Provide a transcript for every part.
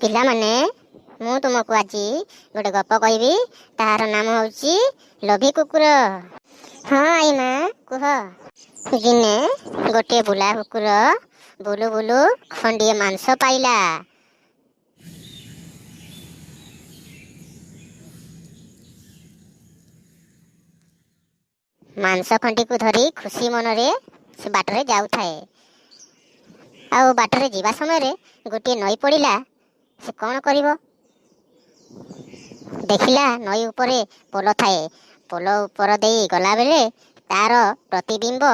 ପିଲାମାନେ, ମୁଁ ତୁମକୁ ଆଜି ଗୋଟେ ଗପ କହିବି। ତାହାର ନାମ ହେଉଛି ଲୋଭୀ କୁକୁର। ହଁ ଆଈମା, କୁହ। ଦିନେ ଗୋଟିଏ ବୁଲା କୁକୁର ବୁଲୁ ବୁଲୁ ଖଣ୍ଡିଏ ମାଂସ ପାଇଲା। ମାଂସ ଖଣ୍ଡିକୁ ଧରି ଖୁସି ମନରେ ସେ ବାଟରେ ଯାଉଥାଏ। ଆଉ ବାଟରେ ଯିବା ସମୟରେ ଗୋଟିଏ ନଈ ପଡ଼ିଲା। ସେ କ'ଣ କରିବ? ଦେଖିଲା ନଈ ଉପରେ ପୋଲ ଥାଏ। ପୋଲ ଉପର ଦେଇ ଗଲାବେଳେ ତାର ପ୍ରତିବିମ୍ବ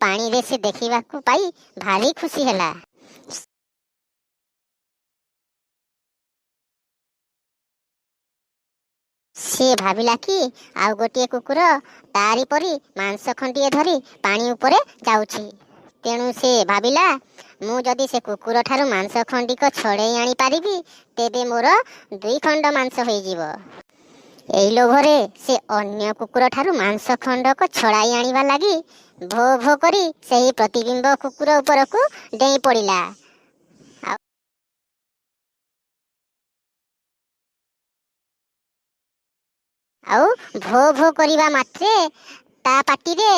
ପାଣିରେ ସେ ଦେଖିବାକୁ ପାଇ ଭାରି ଖୁସି ହେଲା। ସିଏ ଭାବିଲା କି ଆଉ ଗୋଟିଏ କୁକୁର ତାରି ପରି ମାଂସ ଖଣ୍ଡିଏ ଧରି ପାଣି ଉପରେ ଯାଉଛି। ତେଣୁ ସେ ଭାବିଲା, ମୁଁ ଯଦି ସେ କୁକୁର ଠାରୁ ମାଂସ ଖଣ୍ଡିକ ଛଡ଼େଇ ଆଣିପାରିବି, ତେବେ ମୋର ଦୁଇ ଖଣ୍ଡ ମାଂସ ହୋଇଯିବ। ଏଇ ଲୋଭରେ ସେ ଅନ୍ୟ କୁକୁର ଠାରୁ ମାଂସ ଖଣ୍ଡକ ଛଡ଼ାଇ ଆଣିବା ଲାଗି ଭୋ ଭୋ କରି ସେହି ପ୍ରତିବିମ୍ବ କୁକୁର ଉପରକୁ ଡେଇଁ ପଡ଼ିଲା। ଆଉ ଭୋ ଭୋ କରିବା ମାତ୍ରେ ତା ପାଟିରେ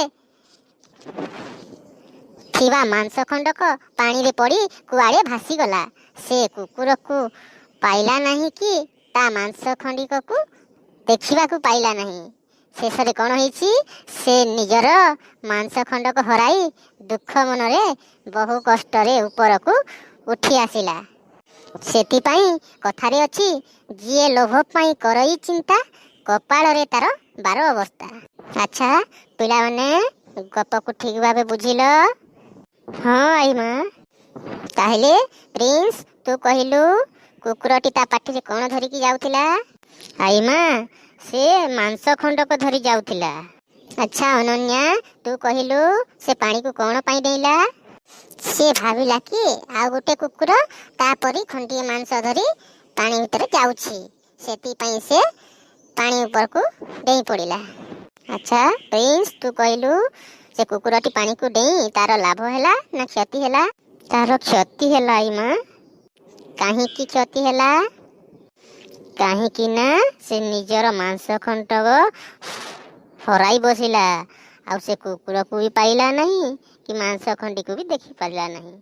ଥିବା ମାଂସ ଖଣ୍ଡକ ପାଣିରେ ପଡ଼ି କୁଆଡ଼େ ଭାସିଗଲା। ସେ କୁକୁରକୁ ପାଇଲା ନାହିଁ କି ତା ମାଂସ ଖଣ୍ଡିକକୁ ଦେଖିବାକୁ ପାଇଲା ନାହିଁ। ଶେଷରେ କ'ଣ ହେଇଛି? ସେ ନିଜର ମାଂସ ଖଣ୍ଡକ ହରାଇ ଦୁଃଖ ମନରେ ବହୁ କଷ୍ଟରେ ଉପରକୁ ଉଠି ଆସିଲା। ସେଥିପାଇଁ କଥାରେ ଅଛି, ଯିଏ ଲୋଭ ପାଇଁ କରଇ ଚିନ୍ତା, କପାଳରେ ତାର ବାର ଅବସ୍ଥା। ଆଚ୍ଛା ପିଲାମାନେ, ଗପକୁ ଠିକ ଭାବେ ବୁଝିଲ? ହଁ ଆଈମା। ତାହେଲେ ପ୍ରିନ୍ସ, ତୁ କହିଲୁ, କୁକୁରଟି ତା ପାଟିରେ କ'ଣ ଧରିକି ଯାଉଥିଲା? ଆଈମା, ସେ ମାଂସ ଖଣ୍ଡକ ଧରି ଯାଉଥିଲା। ଆଚ୍ଛା ଅନନ୍ୟା, ତୁ କହିଲୁ, ସେ ପାଣିକୁ କ'ଣ ପାଇଁ ଡେଇଁଲା? ସେ ଭାବିଲା କି ଆଉ ଗୋଟେ କୁକୁର ତାପରି ଖଣ୍ଡିଏ ମାଂସ ଧରି ପାଣି ଭିତରେ ଯାଉଛି। ସେଥିପାଇଁ ସେ ପାଣି ଉପରକୁ ଡେଇଁ ପଡ଼ିଲା। ଆଚ୍ଛା ପ୍ରିନ୍ସ, ତୁ କହିଲୁ, ସେ କୁକୁରଟି ପାଣିକୁ ଡେଇଁ ତାର ଲାଭ ହେଲା ନା କ୍ଷତି ହେଲା? ତାର କ୍ଷତି ହେଲା ଆଈମା। କାହିଁକି କ୍ଷତି ହେଲା? କାହିଁକି ନା ସେ ନିଜର ମାଂସ ଖଣ୍ଡକ ହରାଇ ବସିଲା, ଆଉ ସେ କୁକୁରକୁ ବି ପାଇଲା ନାହିଁ କି ମାଂସ ଖଣ୍ଡିକୁ ବି ଦେଖିପାରିଲା ନାହିଁ।